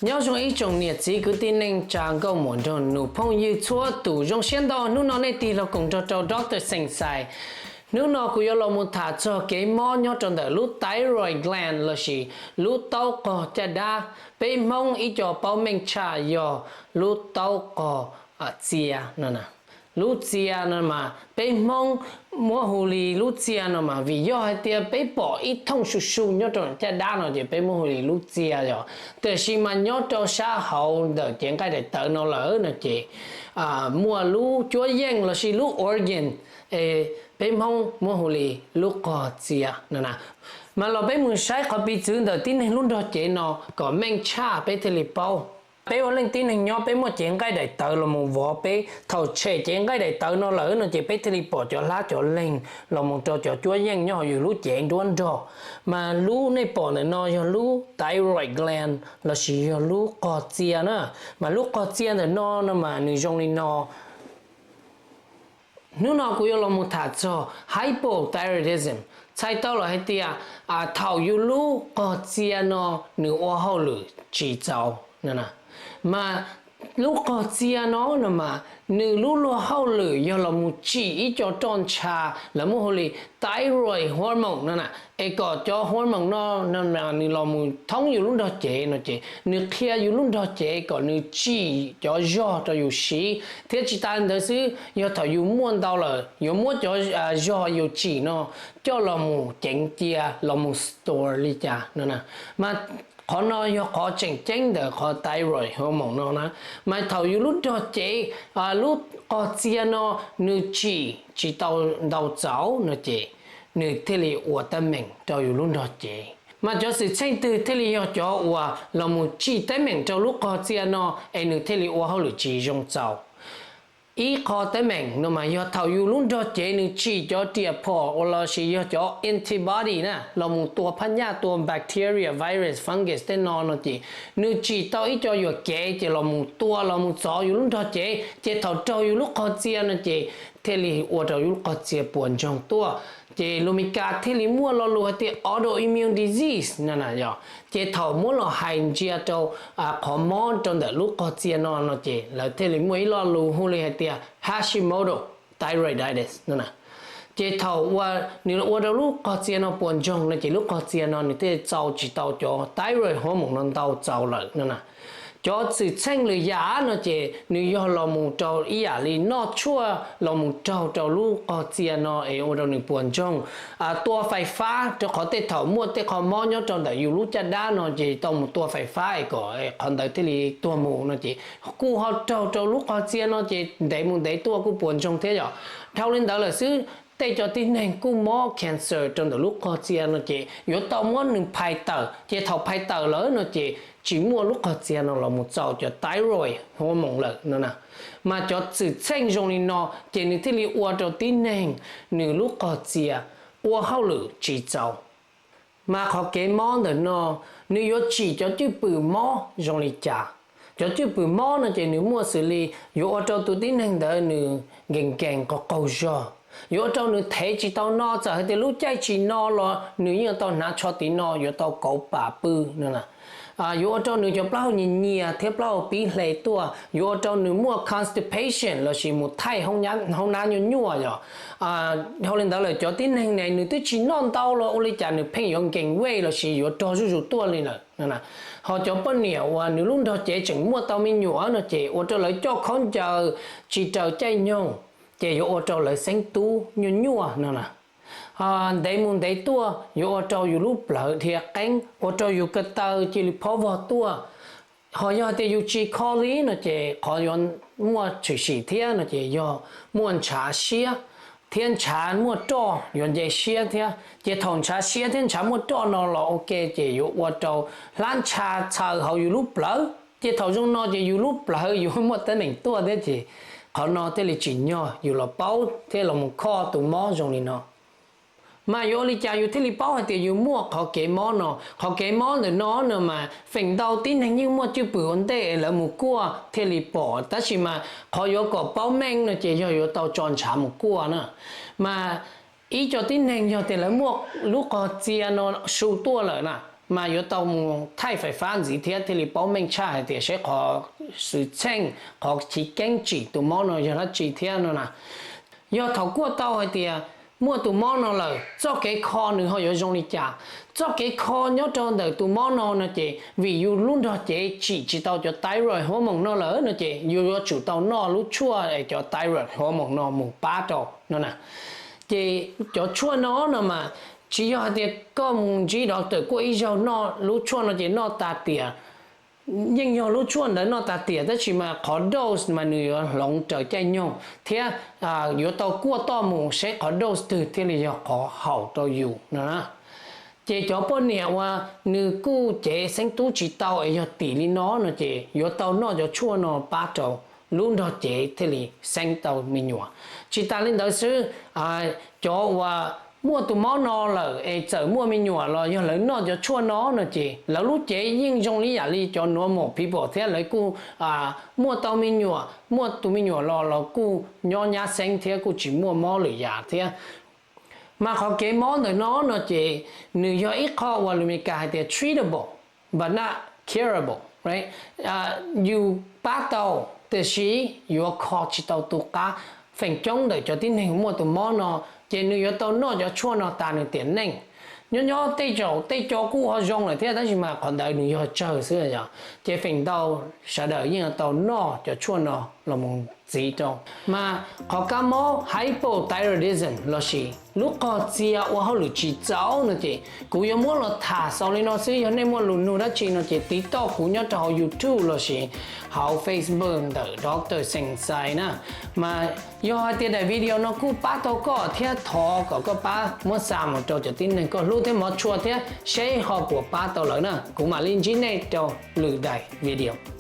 Nyob zoo ib tsoom niam txiv kwv tij neej tsa nkauj muam nraug nus phooj ywg txhua tus, zoo siab ntau hnub no nej tig los koom nrog rau Doctor Xeem Xais. Hnub no kuv yuav los mus tham txog kev mob nyob rau ntawm lub thyroid gland lossis lub taub qog caj dab. Peb Hmoob ib co paub meej tshaj yog lub taub qog txia no. Lub txia no mas peb Hmoob muab hu li lub txia no mas vim yog hais tias peb pom ib thooj su su nyob rau caj dab no ces peb muab hu li lub txia yog. Tiam sis mas nyob rau sab hauv ntawm cev nqaij daim tawv no lawm no ces muaj lub cuab yeej lossis lub organ, peb Hmoob muab hu li lub qog txia no na. Mas los peb mus saib qhov piv txwv ntawm tib neeg lub nrog cev no kom meej tshaj peb thiaj li paub. Peb ua leej tib neeg nyob peb muaj cev nqaij daim tawv los mus vov peb, thaum tshem cev nqaij daim tawv no lawm no ces peb thiaj li pom cov hlab cov leeg los mus rau cov cuab yeej nyob hauv yus lub cev nruab nrog. Mas lub nej pom ntawm no yog lub thyroid gland lossis yog lub qog txia na. Mas lub qog txia ntawm no no mas nws zoo li no. Hnub no kuv yuav los mus tham txog hypothyroidism. Txhais tau lawm hais tias thaum yus lub qog txia no nws ua hauj lwm tsis txaus no na. Mas lub qog txia no no mas nws lub luag hauj lwm yog los mus tsim ib co roj ntsha lawv muab hu li thyroid hormone no na. Es kom cov hormone no no nws los mus thoob yus lub nrog cev no ces nws qhia yus lub nrog cev kom nws tsim cov zog rau yus siv. Thiab tsis tas ntawd xwb, yog thaum yus muaj ntau lawm yuav muab cov zog yus tsim no coj los mus ceev cia los mus store li cas no na. Mas qhov no yog qhov tseem ceeb ntawm qhov thyroid hormone no na. Mas thaum yus lub nrog cev, lub qog txia no nws tsim tsis tau ntau txaus no ces nws thiaj li ua teeb meem rau yus lub nrog cev. Mas cov xwm txheej twg thiaj li yog cov uas los mus tsim teeb meem rau lub qog txia no es nws thiaj li ua hauj lwm tsis zoo txaus? Ib qho teeb meem no mas yog thaum yus lub nrog cev nws tsim cov riam phom uas lossis yog cov antibody na los mus tua phab nyaj, tua bacteria, virus, fungus tej no no ces nws tsim tau ib co yuam kev ces los mus tua los mus txov yus lub nrog cev ces thaum raug yus lub qog txia no ces thiaj li ua rau yus lub qog txia puas ntsoog tuaj. Ces lus Mis Kas thiaj li muaj lo lus hais tias autoimmune disease no na yog. Ces thaum muab los hais ntsia rau qhov mob rau ntawm lub qog txia no no ces lawv thiaj li muaj ib lo lus hu li hais tias Hashimoto thyroiditis no na. Ces thaum uas nws ua rau lub qog txia no puas ntsoog no ces lub qog txia no nws thiaj txaus tsis tau cov thyroid hormone no ntau txaus lawm no na. Cov xwm txheej lwm yam no ces nws yog los mus rau ib yam li noj tshuaj los mus raug rau lub qog txia no es ua rau nws puas ntsoog. Tua fais fab rau qhov tej thaum muaj tej qho mob nyob rau ntawm yus lub caj dab no ces tau mus tua fais fab es kom qhov ntawd thiaj li tuag mus no ces kuj ho raug rau lub qog txia no ces ntev mus ntev tuaj kuj puas ntsoog thiab yom. Dhau li ntawd lawm xwb, tej cov tib neeg kuj mob cancer rau ntawm lub qog txia no ces yuav tau muab nws phais tawm, ces thaum phais tawm lawm no ces tsis muaj lub qog txia no los mus txaus cov thyroid hormone lawm no na. Mas cov xwm txheej zoo li no ces nws thiaj li ua rau tib neeg nws lub qog txia ua hauj lwm tsis txaus. Mas qhov kev mob ntawm no nws yuav tsim cov cwj pwm mob zoo li cas? Cov cwj pwm mob no ces nws muaj xws li yuav ua rau tus tib neeg ntawd nws nkees nkees qaug qaug zog, yuav ua rau nws thev tsis tau no, txawm hais tias lub caij tsis no los nws yeej tau hnav tsho tiv no, yuav tau kauv pam pw no na. Yuav ua rau nws cov plaub hau nyias nyias thiab plaub hau pib hle tuaj, yuav ua rau nws muaj constipation lossis mus thaij hauv nab nyuaj nyuaj yom. Dhau li ntawd lawm cov tib neeg ne nws twb tsis noj ntau los ua li cas nws pheej yuav nkees wej lossis yuav rog zuj zus tuaj li lawm. Ho cov poj niam uas nws lub nrog cev tseem muaj tau me nyuam no ces ua rau lawv coj khaub ncaws tsis raws caij nyoog, ces yuav ua rau lawv xeeb tub nyuaj nyuaj no na. Ntev mus ntev tuaj yuav ua rau yus lub plawv dhia qeeb, ua rau yus ko taw cia li phob vog tuaj. Ho yog tias yus tsis kho li no ces qhov yuav muaj tshwm sim thiab no ces yog muaj ntshav siab thiab ntshav muaj roj yuav nce siab thiab. Ces thaum ntshav siab thiab ntshav muaj roj no los ua ke ces yuav ua rau hlab ntsha txhaws hauv yus lub plawv, ces thaum zoo no ces yus lub plawv yuav muaj teeb meem tuaj thiab ces qhov no thiaj li tsim nyog yus los paub thiab los mus kho tus mob zoo li no. Mas yuav ua li cas yus thiaj li paub hais tias yus muaj qhov kev mob no? Qhov kev mob ntawm no no mas feem ntau tib neeg yeej muaj cwj pwm ua ntej es lawv mus kuaj thiaj li pom, tab sis mas qhov yuav kom paub meej no ces yog yuav tau tso ntshav mus kuaj na. Mas ib co tib neeg yog tias lawv muaj lub qog txia no su tuaj lawm na, mas yuav tau mus thaij fais fab ntxiv thiab thiaj li paub meej tshaj hais tias seb qhov xwm txheej, qhov chiv keeb tsim tus mob no yog dab tsi thiab no na. Yog thaum kuaj tau hais tias muaj tus mob no lawm, txoj kev kho nws ho yuav zoo li cas? Txoj kev kho nyob rau ntawm tus mob no no ces vim yus lub nrog cev tsim tsis tau cov thyroid hormone no lawm no ces yus yuav tsum tau noj lub tshuaj es cov thyroid hormone no mus pab rau no na. Ces cov tshuaj no no mas tsis yog hais tias koj mus ntsib doctor kuaj ib zaug noj lub tshuaj no ces noj tas tiam. Yeej yog lub tshuaj ntawd noj tas tiam tab sis mas qhov dose mas nws yuav hloov raws caij nyoog thiab yuav tau kuaj toj mus seb qhov dose twg thiaj li yog qhov haum rau yus no. Ces cov poj niam uas nws kuj cev xeeb tub tsis tau es yog tim li no no ces yuav tau noj cov tshuaj no pab rau lub nrog cev thiaj li xeeb tau me nyuam. Tsis tas li ntawd xwb, cov uas muaj tus mob no lawm es txawm muaj me nyuam los yog lawv noj cov tshuaj no no ces lawv lub cev yeej zoo li yam li cov normal people thiab lawv kuj muaj tau me nyuam, muaj tus me nyuam los los kuj nyob nyab xeeb thiab kuj tsis muaj mob lwm yam thiab. Mas qhov kev mob ntawm no no ces nws yog ib qho uas lus Meskas hais tias treatable but not curable. Yus pab tau tiam sis yuav kho tsis tau tus qab. Feem coob ntawm cov tib neeg muaj tus mob no ces nws yuav tau noj cov tshuaj no tas nws tiam neej. Nyob nyob tej zaum tej co kuj ho zoo lawm thiab tab sis mas qhov ntawd nws yog tsawg xwb yog, ces feem ntau sawv daws yeej yuav tau noj cov tshuaj no los mus txhiv rau. Mas qhov kab mob hypothyroidism lossis lub qog txia ua hauj lwm tsis txaus no ces kuv yuav muab los tham xaus li no xwb. Yog nej muaj lus nug dab tsi no ces tiv toj kuv nyob rau hauv YouTube lossis hauv Facebook ntawm Doctor Xeem Xais na. Mas yog hais tias daim video no kuj pab tau koj thiab thov kom koj pab muab xa mus rau cov tib neeg koj hlub thiab hmov tshua thiab seb ho puas pab tau lawv na. Kuv mam li ntsib nej rau lwm daim video.